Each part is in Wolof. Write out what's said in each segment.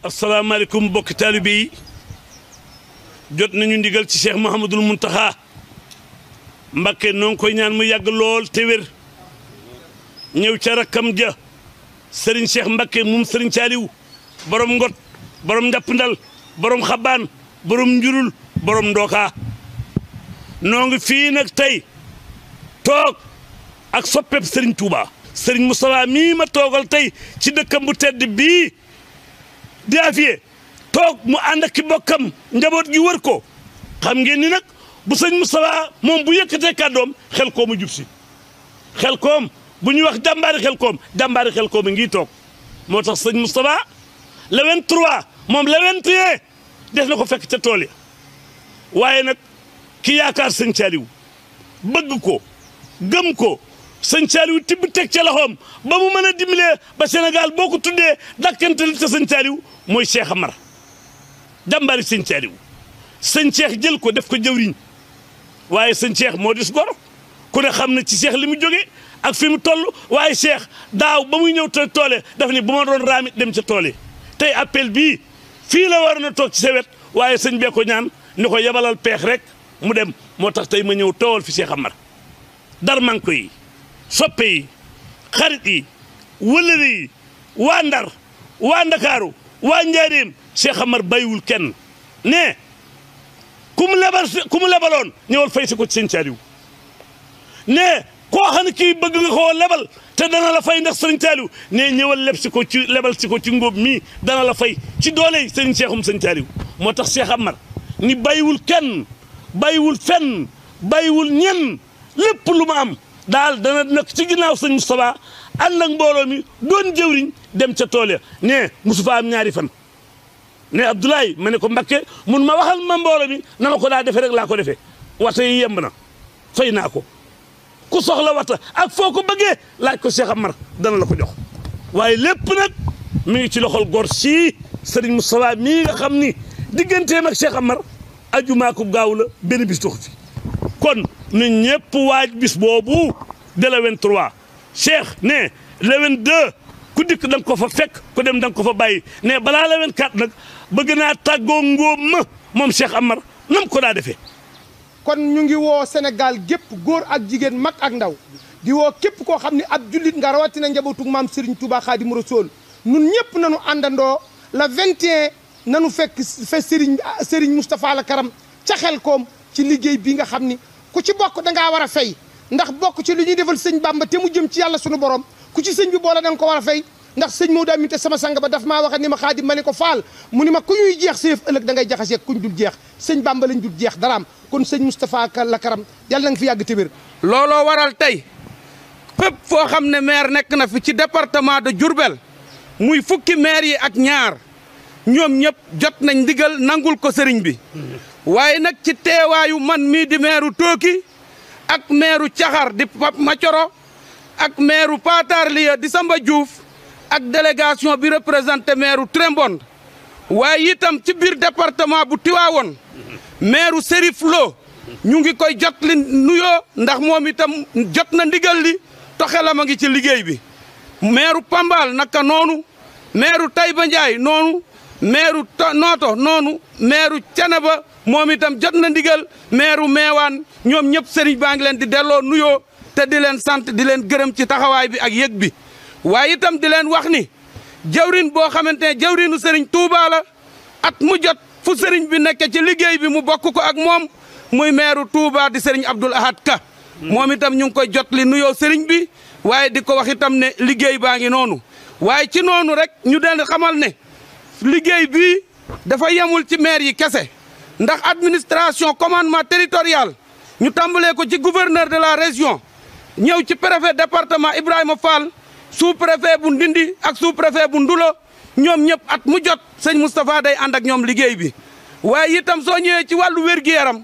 asalaamaaleykum mbokki taalibe yi jot nañu ndigal ci Cheikh Mouhamadul Mountakha Mbacké noo ngi koy ñaan mu yàgg lool te wér ñëw ca rakkam ja Serigne Cheikh Mbacké moom Serigne Saliou borom ngot borom njàppndal borom xabaan borom njurul borom ndookaa noo ngi fii nag tey toog ak soppeeb Serigne Touba Serigne Moustapha mii ma toogal tey ci dëkkam bu tedd bii di Afiyé toog mu ànd ak ki bokkam njaboot gi wër ko xam ngeen ni nag bu sëñ Moustapha moom bu yëkkatee kàddoom xel koom a jub si xel koom bu ñuy wax jàmbaari xel koom a ngi toog moo tax sëñ Moustapha le 23 moom le 21 des na ko fekk ca tool ya waaye nag ki yaakaar sëñ Saliou bëgg ko gëm ko sëñ Saliou tibb teg ca loxoom ba mu mën a dimbalee ba Sénégal boo ko tuddee dakkante li ca sëñ Saliou mooy Cheikh Amar jàmbaari sëñ Saliou sëñ Cheikh jël ko def ko jëwriñ waaye sëñ Cheikh moo dis gor ku ne xam na ci Cheikh li mu jóge ak fi mu toll waaye Cheikh daaw ba muy ñëw te toole daf ni bu ma doon raamit dem ca toole tey appel bii fii la war na toog ci sa wet waaye sëñ bee ko ñaan ni ko yebalal peex rek mu dem moo tax tey ma ñëw toowal fi Cheikh Amar darmanko yi soppe yi xarit yi wëllëre yi waa Ndar waa Ndakaaru waa Njaaréem Cheikh Amar bàyyiwul kenn ne ku mu lebaloon ñëwal fay si ko ci sëñ Saliou ne koo xam ne kii bëgg nga koo lebal te dana la fay ndax sëñ Saliou ne ñëwal lebal si ko ci ngóob mii dana la fay ci doole sëñ Cheikhum sëñ Saliou moo tax Cheikh Amar ni bàyyiwul kenn bàyyiwul fenn bàyyiwul ñenn lépp lu ma am daal dana nekk ci ginnaaw sëñ Moustapha ànd ak mbooloo mi doon jëwriñ dem ca tool ya ne musu fa am ñaari fan ne Abdoulaye ma ne ko Mbacké mun ma waxal ma mbooloo mi na ma ko daa defee rek laa ko defee wata yi yemb na fay naa ko ku soxla wata ak foo ko bëggee laaj ko Cheikh Amar dana la ko jox waaye lépp nag mi ngi ci loxol gor sii Serigne Moustapha mii nga xam ni digganteem ak Cheikh Amar ajumaa ko gaaw la benn bis dox fi kon na ñëpp waaj bis boobu de le 23 Cheikh ne le 22 ku dikk da nga ko fa fekk ku dem da nga ko fa bàyyi ne balaa le 24 nag bëgg naa tàggoo ngóom ma moom Cheikh Amar nam ko daa defee. kon ñu ngi woo Sénégal gépp góor ak jigéen mag ak ndaw di woo képp koo xam ne ab jullit nga rawatina njabootug maam Serigne Touba Khadimou Rassoul nun ñëpp nañu àndandoo la 21 nanu fekk fe Serigne Moustapha Al Karam ca Xelkom ci liggéey bi nga xam ni ku ci bokk da ngaa war a fay ndax bokk ci li ñuy defal sëñ Bamba te mu jëm ci yàlla sunu borom ku ci sëñ bi boole da nga ko war a fay ndax sëñ Maodo Aminte sama sang ba daf maa wax ni ma Xaadim ma ne ko faal mu ni ma ku ñuy jeex sa yëf ëllëg da ngay jaxasee kuñ dul jeex sëñ Bamba lañ dul jeex daraam kon sëñ Moustapha Al Karam yàlla na nga fi yàgg te wér. looloo waral tey fépp foo xam ne maire nekk na fi ci département de Diourbel muy fukki maire yi ak ñaar ñoom ñëpp jot nañ ndigal nangul ko sëriñ bi waaye nag ci teewaayu man mii di meeru Tooki ak meeru Caxar di Pape Macoro ak meeru Patar Liya di Samba Diouf ak délégation bi représenté meeru Trembond waaye itam ci biir département bu Tivaouane meeru Serif Lo ñu ngi koy jot li nuyoo ndax moom itam jot na ndigal li toxelam a ngi ci liggéey bi meeru Pambal naka noonu meeru Taïba Ndiaye noonu meeru Nooto noonu meeru Canaba moom itam jot na ndigal meeru Meewaan ñoom ñëpp sëriñ baa ngi leen di delloo nuyoo te di leen sant di leen gërëm ci taxawaay bi ak yëg bi waaye itam di leen wax ni jawrin boo xamante ne jawrinu sëriñ Touba la at mu jot fu sëriñ bi nekk ci liggéey bi mu bokk ko ak moom muy meeru Touba di sëriñ Abdoul Ahad Ka moom itam ñu ngi koy jot li nuyoo sëriñ bi waaye di ko wax itam ne liggéey baa ngi noonu waaye ci noonu rek ñu den xamal ne liggéey bii dafa yemul ci maire yi kese ndax administration commandement territorial ñu tàmbalee ko ci gouverneur de la région ñëw ci préfet département Ibrahima Fall sous préfet bu Ndindi ak sous préfet bu Ndulo ñoom ñëpp at mu jot sëñ Moustapha day ànd ak ñoom liggéey bi waaye itam soo ñëwee ci wàllu wér-gu-yaram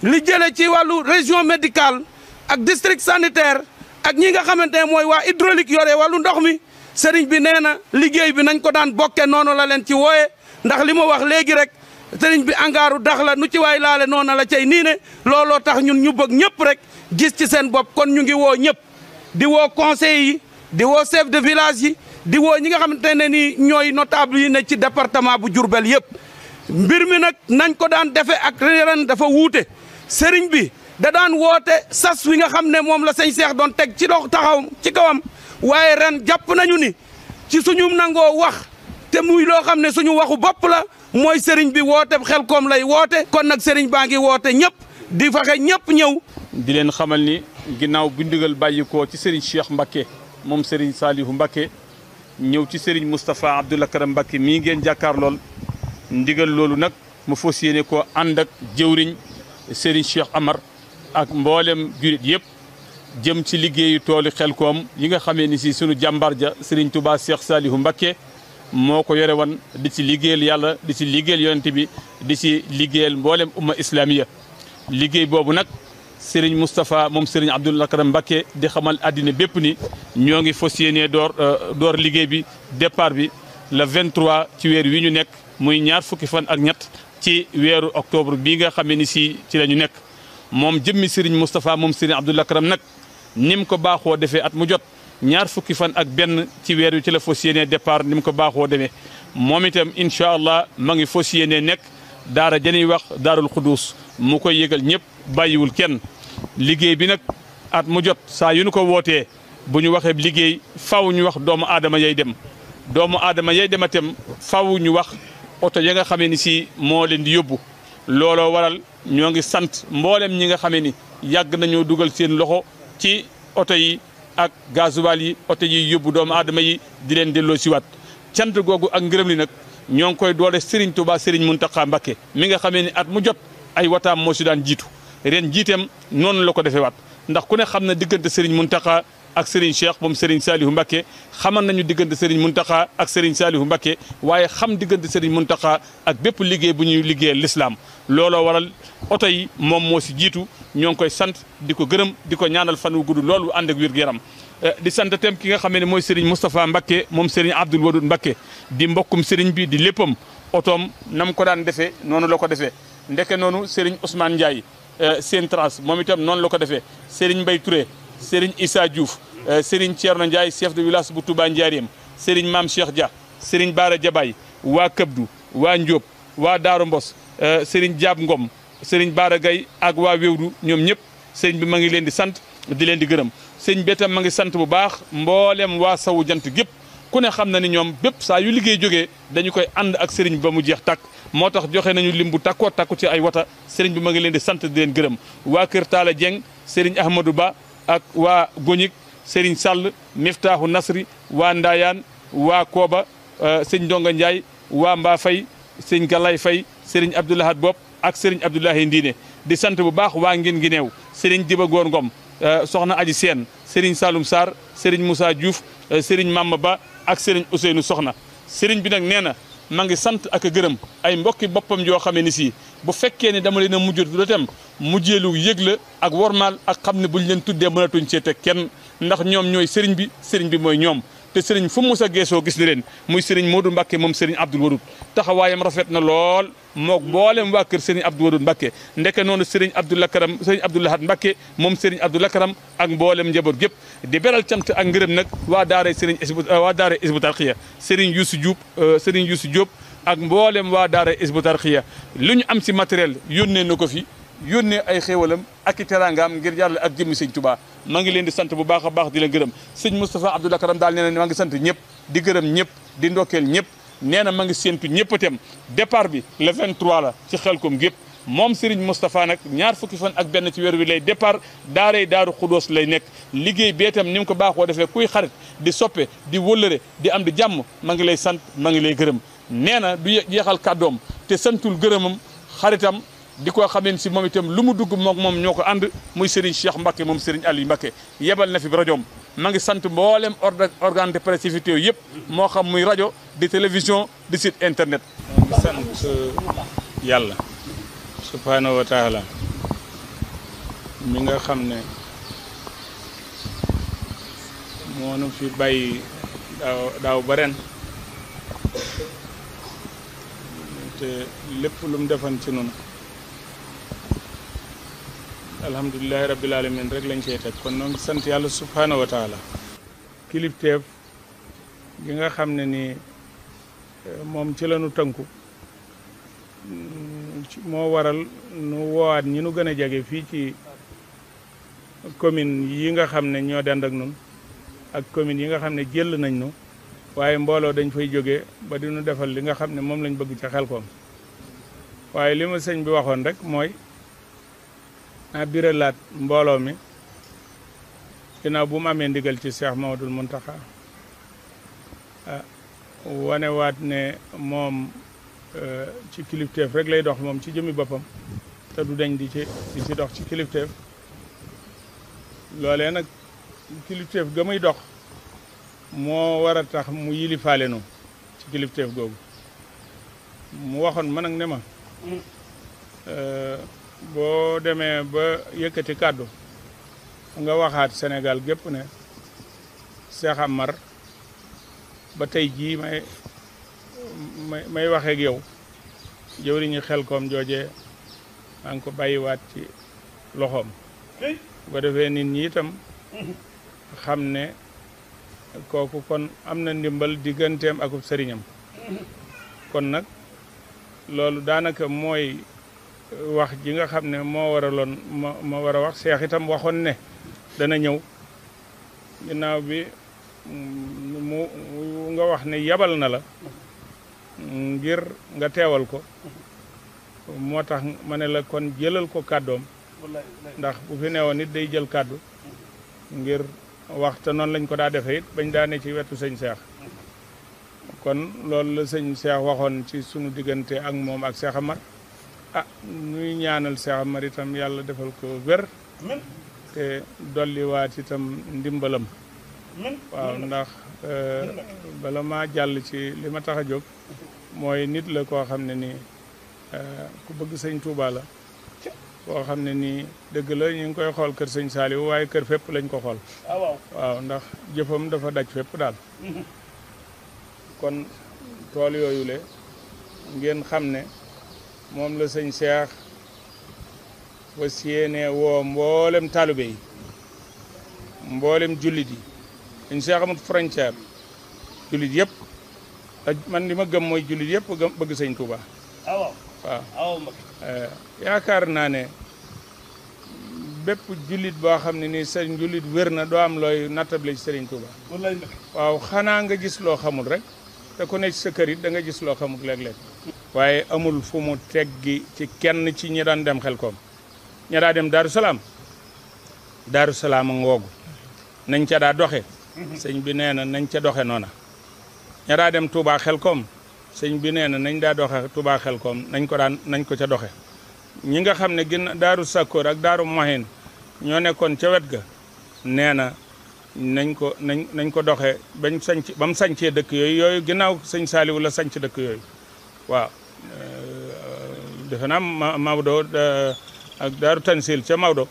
li jële ci wàllu région médicale ak district sanitaire ak ñi nga xamante ne mooy waa hydraulique yore wàllu ndox mi sëriñ bi nee na liggéey bi nañ ko daan bokke noonu la leen ci wooye ndax li ma wax léegi rek sëriñ bi angaaru dax la nu ci waay laale noonu la cay nii ne looloo tax ñun ñu bëgg ñëpp rek gis ci seen bopp kon ñu ngi woo ñëpp di woo conseil yi di woo chef de village yi di woo ñi nga xamante ne ni ñooy notable yi ne ci département bu Diourbel yëpp mbir mi nag nañ ko daan defe ak ren dafa wuute sëriñ bi da daan woote sas wi nga xam ne moom la sëñ Seex doon teg ci dox taxaw ci kawam waaye ren jàpp nañu ni ci suñu nangoo wax te muy loo xam ne suñu waxu bopp la mooy sëriñ bi woote Xelkom lay woote kon nag sëriñ baa ngi woote ñëpp di fexe ñëpp ñëw. di leen xamal ni ginnaaw bi ndigal bàyyi ko ci sëriñ Cheikh Mbacké moom sëriñ Salihu Mbacké ñëw ci sëriñ Moustapha Abdoul Karam Mbacké mii ngeen jàkkaar lool ndigal loolu nag mu fas yéene koo ànd ak jëwriñ sëriñ Cheikh Amar ak mboolem jurit yëpp jëm ci liggéeyu tooli Xelkom yi nga xamee ni si sunu jàmbaar ja sëriñ Touba Cheikh Salihu Mbacké moo ko yore woon di ci liggéeyal yàlla di ci liggéeyal yonent bi di ci liggéeyal mboolem umma islamiya liggéey boobu nag sëriñ Moustapha moom sëriñ Abdoul Karam Mbacké di xamal àddina bépp ni ñoo ngi fas yéenee door liggéey bi départ bi le 23 ci weer wi ñu nekk muy ñaar fukki fan ak ñett ci weeru octobre bii nga xamee ni si ci la ñu nekk moom jëmmi sëriñ Moustapha moom sëriñ Abdoul Karam nag ni mu ko baaxoo defee at mu jot ñaar fukki fan ak benn ci weer wi ci la fas yéenee départ ni mu ko baaxoo demee moom itam incha allah ma ngi fas yéenee nekk daara jëniy wax daarul Xuduus mu koy yëgal ñëpp bàyyiwul kenn liggéey bi nag at mu jot saa yu nu ko wootee bu ñu waxee liggéey faw ñu wax doomu aadama yay dem doomu aadama yay dem itam faw ñu wax oto ya nga xamee ni si moo leen di yóbbu looloo waral ñoo ngi sant mboolem ñi nga xamee ni yàgg nañoo dugal seen loxo ci oto yi ak gasoil yi oto yi yóbbu doomu aadama yi di leen delloo siwaat cant googu ak ngërëm li nag ñoo ngi koy doole Serigne Touba Serigne Mountakha Mbacké mi nga xamee ni at mu jot ay wataam moo si daan jiitu ren jiiteem noonu la ko defee waat ndax ku ne xam na diggante Serigne Mountakha ak Serigne Cheikh moom Serigne Salihu Mbacké xamal nañu diggante Serigne Mountakha ak Serigne Salihu Mbacké waaye xam diggante Serigne Mountakha ak bépp liggéey bu ñuy liggéeyal l'islam looloo waral oto yi moom moo si jiitu ñoo ngi koy sant di ko gërëm di ko ñaanal fan wu gudd loolu ànd ak wér-gu-yaram di sant itam ki nga xamee ne mooy Serigne Moustapha Mbacké moom Serigne Abdoul Wadoud Mbacké di mbokkum Serigne bi di léppam otoom nam ko daan defee noonu la ko defee ndeke noonu Serigne Ousmane Ndiaye seen trans moom itam noonu la ko defee Serigne Mbaye Touré Serigne Issa Diouf Serigne Thierno Ndiaye chef de village bu Touba Ndiarème Serigne Mame Cheikh Dia Serigne Bara Diabaye waa Këbdu waa Ndiop waa Daaru Mbos Serigne Diab Ngom Serigne Bara Gaye ak waa Wewdu ñoom ñëpp Serigne bi ma ngi leen di sant di leen di gërëm Serigne bi itam ma ngi sant bu baax mboolem waa sawu jant gépp ku ne xam na ni ñoom bépp saa yu liggéey jógee dañu koy ànd ak Serigne bi ba mu jeex tàkk moo tax joxe nañu lim bu takkoo takku ci ay wata Serigne bi ma ngi leen di sant di leen gërëm waa Kër Talla Dieng Serigne Ahmadou Ba ak waa Goñik Serigne Sall Miftaahu Nasri waa Ndayaan waa Kooba sëñ Ndonga Ndiaye waa Mbaa Fay sëñ Galay Fay Serigne Abdoulahad Bopp ak Serigne Abdoulahi Ndiine di sant bu baax waa ngin gi neew Serigne Diba Góor Ngom soxna Aji Seen Serigne Saloum Sarr Serigne Moussa Diouf Serigne Mama Ba ak Serigne Ousseynou Soxna Serigne bi nag nee na ma ngi sant ak a gërëm ay mbokki boppam yoo xamee ni si bu fekkee ne dama leen a mujj du dem mujjeelu yëg la ak wormaal ak xam ne buñ leen tuddee mënatuñ cee teg kenn ndax ñoom ñooy Serigne bi mooy ñoom te Serigne fu mu mos a geesoo gis ni leen muy Serigne Modou Mbacké moom Serigne Abdoul Wadoud taxawaayam rafet na lool mook mboolem waa kër Serigne Abdoul Wadoud Mbacké ndeke noonu Serigne Abdoul Karam Serigne Abdoulahad Mbacké moom Serigne Abdoul Karam ak mboolem njaboot gépp di beral cant ak ngërëm nag waa daara Hizbut Tarqiyyah Serigne Youssou Diop ak mboolem waa daara Hizbut Tarqiyyah lu ñu am si matériel yónnee na ko fi yónnee ay xéewalam ak i teraangaam ngir yàlla ak jëmmi sëñ Touba maa ngi leen di sant bu baax a baax di leen gërëm sëñ Moustapha Abdoul Karam daal nee na maa ngi sant ñëpp di gërëm ñëpp di ndokkeel ñëpp nee na ma ngi séentu ñëpp itam départ bi le 23 la ci Xelkom gépp moom Serigne Moustapha nag ñaar fukki fan ak benn ci weer wi lay départ daaray Daaru Xudoos lay nekk liggéey bee itam ni mu ko baaxoo defee kuy xarit di soppe di wëllëre di am di jàmm ma ngi lay sant ma ngi lay gërëm nee na du jeexal kàddoom te santul gërëmam xaritam di ko xamee si moom itam lu mu dugg moom ñoo ko ànd muy Serigne Cheikh Mbacké moom Serigne Aliou Mbacké yebal na fi rajoom ma ngi sant mboolem organe de presse yi yëpp moo xam muy rajo di télévision di site internet. ma ngi sant yàlla subhaanahu wa taala mi nga xam ne moo nu fi bàyyi daaw ba ren te lépp lu mu defan ci noonu alhamdulilahi rabbil alamin rek lañ cey teg kon noo ngi sant yàlla subhaanahu wa taala kilifteef gi nga xam ne ni moom ci lañu tënku moo waral nu woowaat ñi nu gën a jege fii ci commune yi nga xam ne ñoo dend ak nun ak commune yi nga xam ne jël nañ nu waaye mbooloo dañ fay jóge ba di nu defal li nga xam ne moom lañ bëgg ca Xelkom waaye li ma sëñ bi waxoon rek mooy naa biralaat mbooloo mi ginnaaw bu mu amee ndigal ci Cheikh Mamadul Muntaxa wanewaat ne moom ci kilifteef rek lay dox moom ci jëmi boppam te du dañ di ci dox ci kilifteef loolee nag kilifteef ga muy dox moo war a tax mu yilifaale nu ci kilifteef googu mu waxoon ma nag ne ma boo demee ba yëkkati kàddu nga waxaat Sénégal gépp ne Cheikh Amar ba tey jii may waxee ak yow jëwriñu Xelkom joojee maa ngi ko bàyyiwaat ci loxoom bu ko defee nit ñi itam xam ne kooku kon am na ndimbal digganteem akub sëriñam kon nag loolu daanaka mooy wax ji nga xam ne moo waraloon ma war a wax Cheikh itam waxoon ne dana ñëw ginnaaw bi mu nga wax ne yabal na la ngir nga teewal ko moo tax ma ne la kon jëlal ko kàddoom ndax bu fi newoon nit day jël kàddu ngir waxta noonu lañ ko daa defee it bañ daa ne ci wetu sëñ Cheikh kon loolu la sëñ Cheikh waxoon ci sunu diggante ak moom ak Cheikh Amar nuy ñaanal Cheikh Amar itam yàlla defal ko wér te dolliwaat itam ndimbalam waaw ndax bala maa jàll ci li ma tax a jóg mooy nit la koo xam ne nii ku bëgg sëñ Touba la koo xam ne nii dëgg la ñu ngi koy xool kër sëñ Saliou waaye kër fépp lañ ko xool waaw ndax jëfam dafa daj fépp daal kon tool yooyu le ngeen xam ne moom la sëñ Cheikh fas yéene woo mboolem taalibe yi mboolem jullit yi sëñ Cheikh amut frontière jullit yëpp man li ma gëm mooy jullit yëpp bëgg sëñ Touba waaw yaakaar naa ne bépp jullit boo xam ne nii sëñ jullit wér na doo am looy nattable ci sëriñ Touba waaw xanaa nga gis loo xamul rek te ku ne ci sa kër it da nga gis loo xamul léeg-léeg waaye amul fu mu teggi ci kenn ci ñi daan dem Xelkom ña daa dem Daaru Salaam a ngoogu nañ ca daa doxe sëñ bi nee na nañ ca doxe noona ña daa dem Touba Xelkom sëñ bi nee na nañ daa doxe Touba Xelkom nañ ko ca doxe ñi nga xam ne gën Daaru Sakkoor ak Daaru Mohin ñoo nekkoon ca wet ga nee na nañ ko doxe ba mu sañcee dëkk yooyu ginnaaw sëñ Saaliwu la sañc dëkk yooyu waaw defe naa Maodo ak Daaru Tansil ca Maodo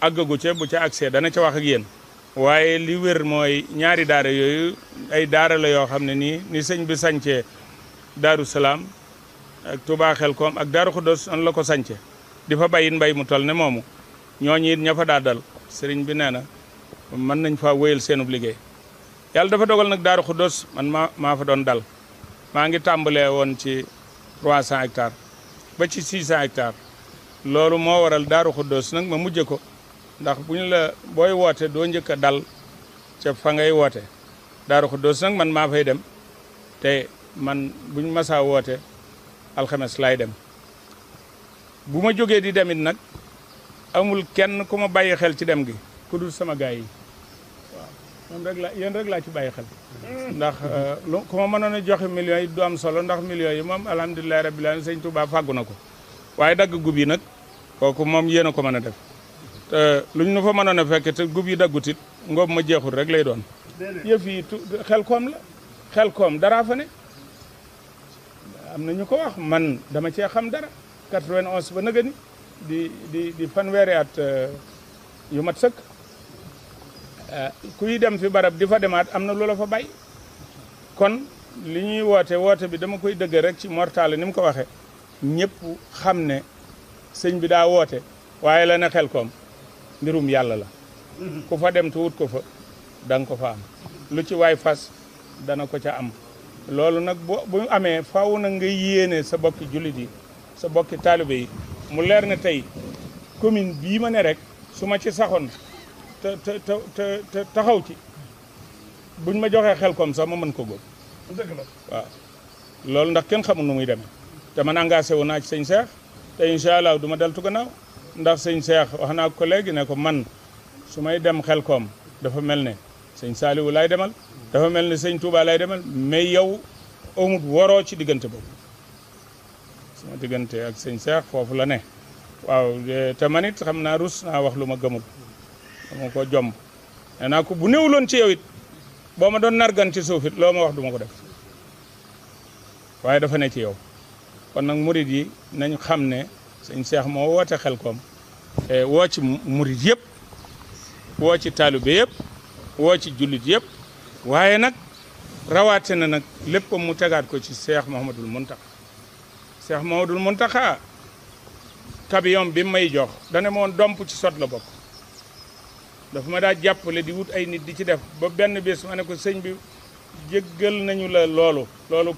àggagu ca bu ca accès dana ca wax ak yéen waaye li wér mooy ñaari daara yooyu ay daara la yoo xam ne nii ni sëñ bi sañcee Daaru Salaam ak Touba Xelkom ak Daaru Xudoos noonu la ko sañce di fa bayit mbay mu toll ne moomu ñooñu it ña fa daa dal sëriñ bi nee na mën nañ fa wéyal seenub liggéey yàlla dafa dogal nag Daaru Xudoos man maa fa doon dal maa ngi tàmbalee woon ci 300 hectares ba ci 600 hectares loolu moo waral Daaru Xudoos nag ma mujje ko ndax bu ñu la booy woote doo njëkk a dal ca fa ngay woote Daaru Xudoos nag man maa fay dem te man buñ masaa woote alxames laay dem bu ma jógee di demit nag amul kenn ku ma bàyyi xel ci dem gi ku dul sama gaay yi waaw moom rek la yéen rek laa ci bàyyi xel ndax ku ma mënoon a joxe millions yi du am solo ndax millions yi moom alhamdulilahi rabbil alamin sëñ Touba fàggu na ko waaye dagg gub yi nag kooku moom yéen a ko mën a def te luñ nu fa mënoon a fekk te gub yi daggut it ngoob ma jeexul rek lay doon yëf yi Xelkom la Xelkom daraa fa ne am na ñu ko wax man dama cee xam dara 91 ba nëgëni di fanweeri at yu mat sëkk kuy dem fi barab di fa demaat am na loola fa bay kon li ñuy woote bi dama koy dëgg rek ci mortale ni mu ko waxee ñëpp xam ne sëñ bi daa woote waaye la ne Xelkom mbirum yàlla la ku fa dem te wut ko fa da nga ko fa am lu ci waay fas dana ko ca am loolu nag bu amee faaw na nga yéene sa bokki jullit yi sa bokki taalibe yi mu leer ne tey commune bii ma ne rek su ma ci saxoon te taxaw ci buñ ma joxee Xelkom sax ma mën ko góob dëgg la waaw loolu ndax kenn xamul nu muy demee te man engagé wu naa ci sëñ Cheikh te incha allah du ma deltu gannaaw ndax sëñ Cheikh wax naa ko léegi ne ko man su may dem Xelkom dafa mel ne sëñ Saliou laay demal dafa mel ne sëñ Touba laay demal mais yow amut waroo ci diggante boobu sama diggante ak sëñ Cheikh foofu la ne waaw te man it xam naa rus naa wax lu ma gëmul dama ko jomb nee naa ko bu néewuloon ci yow it boo ma doon nargan ci suuf it loo ma wax du ma ko def waaye dafa ne ci yow kon nag murid yi nañ xam ne sëñ Cheikh moo woote Xelkom woo ci murid yëpp woo ci taalibe yëpp woo ci jullit yëpp waaye nag rawaate na nag lépp mu tegaat ko ci Cheikh Mouhamadoul Mountakha Cheikh Mouhamadoul Mountakha camion bi may jox dane moon domp ci sot la bokk dafa ma daa jàppale di wut ay nit di ci def ba benn bés ma ne ko sëñ bi jéggal nañu la loolu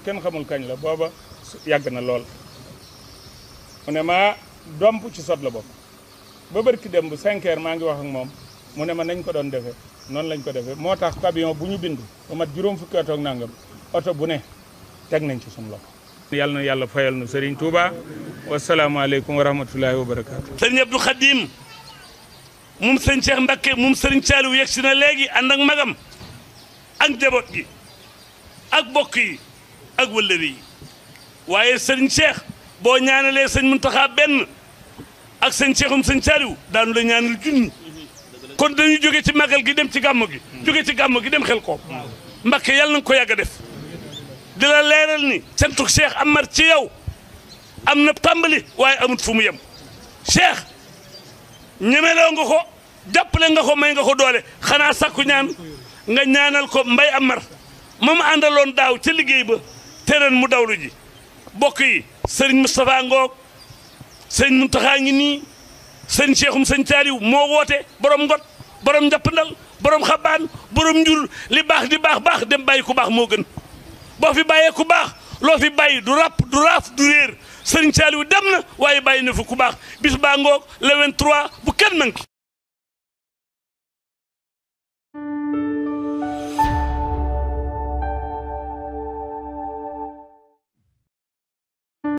kenn xamul kañ la booba yàgg na lool mu ne ma domp ci sot la bokk ba bërki dem bu 5 heures maa ngi wax ak moom mu ne ma nañ ko doon defee noonu lañ ko defee moo tax camion bu ñu bind ba mat juróom fukki oto ak nangam oto bu ne teg nañ ci suñu loxo yàlla na yàlla fayal nu Serigne Touba wasalaamaaleykum wa rahmatullahi wa barakaatu. Serigne Abdou Khadim moom sëñ Cheikh Mbacké moom Serigne Saliou yegg si na léegi ànd ak magam ak njaboot gi ak bokk yi ak wëllëri yi waaye Serigne Cheikh boo ñaanalee sëñ Mountakha benn ak sëñ Cheikhum sëñ Saliou daanu la ñaanal junni kon dañuy jóge ci màggal gi dem ci gàmmu gi jóge ci gàmmu gi dem Xelkom Mbacké yàlla na nga ko yàgg a def di la leeral ni cantuk Cheikh Amar ci yow am na tàmbali waaye amut fu mu yem Cheikh ñemeloo nga ko jàppale nga ko may nga ko doole xanaa sakku ñaan nga ñaanal ko Mbay Amar moom àndaloon daaw ca liggéey ba te ren mu dawlu ji bokk yi sëriñ Moustapha Ngoog sëriñ Mountakha ngi nii sëriñ Cheikhum sëriñ Saliou moo woote borom ngot borom njàppandal borom xabaan borom njur li baax di baax dem bàyyi ku baax moo gën boo fi bàyyee ku baax loo fi bàyyi du ràpp du raaf du réer sëriñ Saliou dem na waaye bàyyi na fi ku baax bis baa ngoog le 23 bu kenn manqué